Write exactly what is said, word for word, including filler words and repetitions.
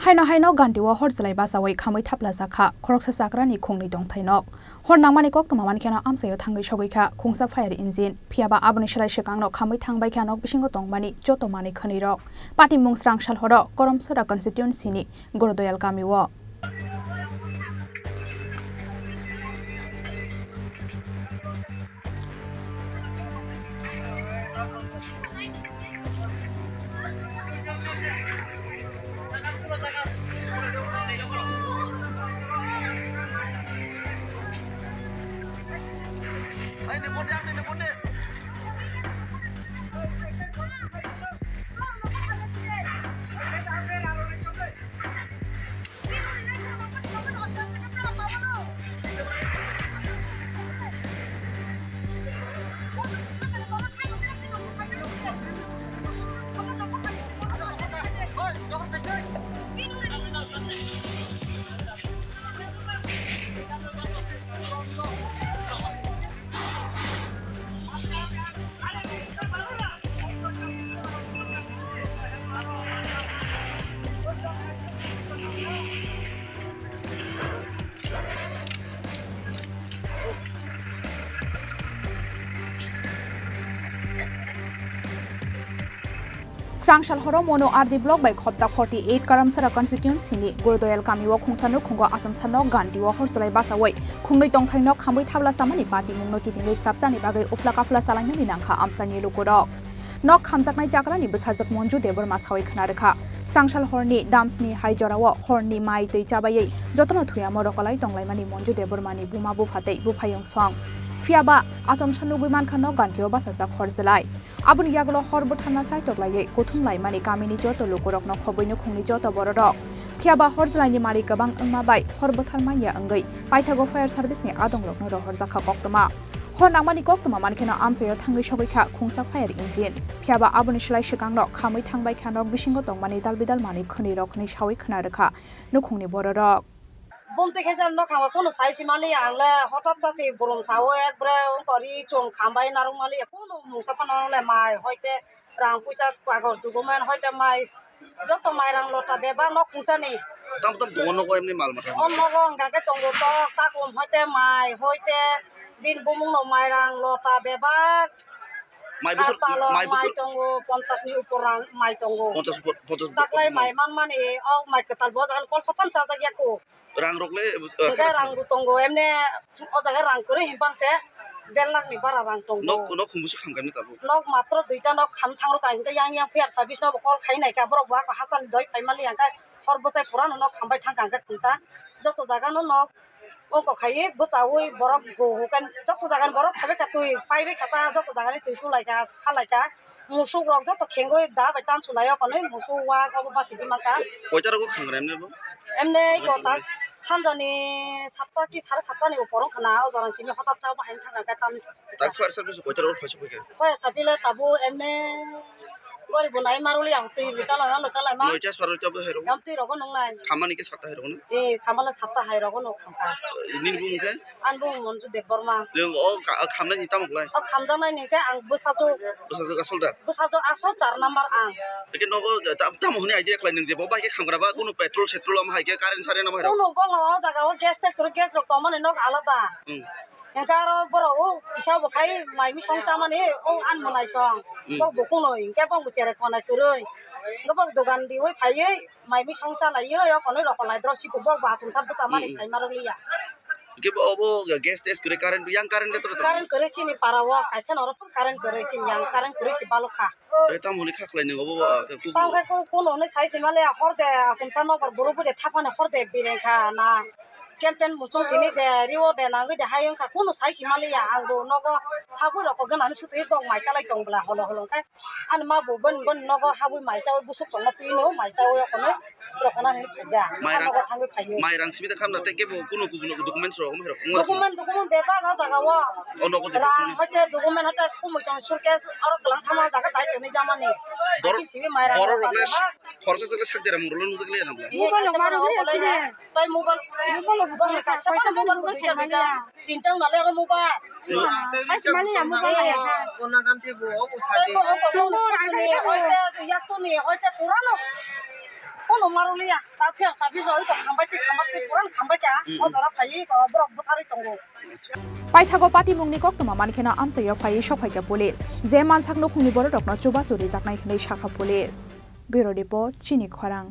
Haino haino ganti o hor chwlai bachaui khamui thapla jakha khoroksa chakrani khungni tongthai nok. Hor nangmani koktwma mankheno amchaio thangwi sogwi kha khungsa fire engine. Phiyaba aboni slai swkangno khamui thangbai kha nok bisingo tongmani joto manwi khwnwi rok. Patimung srang sal horo Karamsara constituency ni Gorodoyal kami o. Srangsal horo Mono R D block bai khopjak forty eight Karamsara constituency ni Gurdoyal kami o khungsa nukhungo achomsa nok ganti o hor chwlai bachaui khungnwi tongthai nok khambwi thabla chamani patimung no kitingwi srapchani bagwi ufla kafla chalainani nangkha amchaini lukurok. Nok khamjaknai chakrani bwsajwk Monju Debbarma sawi khwna rwkha. Srangsal horni damsni hai jorao horni mai twi chabaiwi jotono thuyamo rokolai tonglaimani Monju Debbarmani buma bupha tei buphayung song. Phiyaba achomsa nugwi mankha nok gantio bachajak hor chwlai. Aboni yagulo hor bwtharna chaitok laiwi kuthum laimani kamini joto lukurokno khobwi nukhungni joto bororok. Phiyaba hor chwlaini mari kwbang wngma bai hor bwthar manya wngwi paithago fire service ni adongrokno rohorjakha koktwma. Hor nangmani koktwma mankheno amchaio thangwi sogwi kha khungsa fire engine. Phiyaba aboni slai swkangno khamwi thangbai kha nok bisingo tongmani dalbidal manwi khwnwi rok hwnwi sawi khwna rwkha nukhungni bororok. Bumtwi khe jang nok hama kunu sai si mali ang le hotat cha si burum sao ekbre ungkori chung khambai narwk mali kunu mungsa phano le mai hoite rang puisa kagoj document hoite mai joto mairang lota bebak nok khungsa ni. Tam tam tongo nogo emni mal mata. O nogo hwnka khe tongo tok takum hoite mai hoite bini bumung no mairang lota bebak. Mai bwswk, Khapalo mai bwswk mai tongo, ponchas ni upor rang mai tongo. Ponchas upor, ponchas upor. Taklai mai manmani o mai kwtal bo jagan kol sopan chajak ya ko. Rang rok le, eh, hwnkhe rang bo tongo, emne o jaga rang kwrwi hinpan se der lakh ni bara rang tongo. Nok, nok khumbusu kham kami tabuk. Nok matro duita nok kham thang rwkha, hwnkhe yang yang fire service no bo call khai naikha, borok bo ako hachal doi phai mali hwnkhe hor bwchai pura no nok kham bai thangkha hwnkhe khungsa. Joto jaga no nok oko khaiwi bwchaui borok hu hu khe joto jaga ni borok phaibai kha twi, phaibai kha ta joto jaga ni twi tulaikha, salaikha. Musuk rok joto khengwi da bai tansu lai o konwi musuk wak obo bachidi mankha. Koita rogo khangra emne bo? Emne iko tak sanjani satta ki sare satta ni upor wngkha na o jora simi hotat cha bahai thangkha khe tamni sasi. Tak fire service koita rogo phaisa phaikha? Fire service le tabuk emne gori bo nai maruli ang twi bo kalai ma lo kalai ma. Noita saroi tabuk hai rogo. Em twi rogo nung nai. Khamani khe satta hai rogo na? Eh, khamale satta hai rogo no khamkha. Nini bumung khe? Ani bumung Monju Debbarma. Nung o ka-, khamnai ni tamo klai? O khamjaknai ni khe ang bwsajwk. Bwsajwk asol da? Bwsajwk asol char number ang. Eke nogo ta-, tamo hwnwi idea khlai nung je bo bai khe khamgra ba kunu petrol setrol am hai khe current saren am hai rok? Kunu bono o jaga o gas tes kwrwi gas rok tongmani nok alada. Hmm. Hwnkhe aro borok o kisa bo khai mai misong chamani o ani mwnaisong. Hmm. Bok bo kunu hinkhe bok bo cherai khonai kwrwi. Hwnkhe bok dogan diui phaiwi mai misong chalaiwi o konwi rok kolai drop si bok bo achomsa bwchamani. Hmm, hmm. Sai ma rwliya. Hwnkhe bo obo gas test kwrwi current, yang current le toro toro? Current kwrwi chini para o kaisa norok phano current kwrwi chini yang current kwrwi si balokha. Tei tamo hwnwi kha khlai nung obo, ah, khe kuku? Tamo khe ku-, kuno hwnwi sai si mali hor de achomsa nokbar buru bui de thaphani hor de bireng kha na. Kem ten muchung tini de riwo de nangwi de hai wngkha kuno sai si mali ya ang bo nogo habwi rok kok gana ni sutwi bok mai chalai tong bwla holo holo hwnkhe. Ani ma bo boni, boni nogo habwi mai chaui busuk tongma twi no mai chaui okono rokhonani phaija. Mairang, nogo thangwi phaiwi. Mairang simi da khamna tei kebo kuno kuno documents rok wngma rok wngma rok. Document, document bebak o jaga o. O nogo de rang document. Hoite document hoite kumui chong suitcase oro kwlang thangma jaga dai tongwi jamani. Borok, aki simi mairang borok rok le bebak. Khoroksa chwk le sak dera mung rok le nujak le nang. Mobile kaisa rok ma phano rok le obolai sini. Tai mobile, mobile rok bokni kaisa phano mobile bo duita duita. Tinta wngna le oro mobile. Hai se mani ya mobile ya kha. Tei bo ongkha bokni khutuni hoite yaktuni hoite purano. Kono marwliya, ta phiya sabi joi to khambai twi khambai twi puran khambai kha, o jora phaiwi ko borok bwtharwi tongo. Paithago patimungni koktwma mankheno amchaio phaiwi sokphaikha police. Je mansak nukhungni bororokno chubachu rijaknai hwnwi sakha police. Bureau Report, Chini Khorang.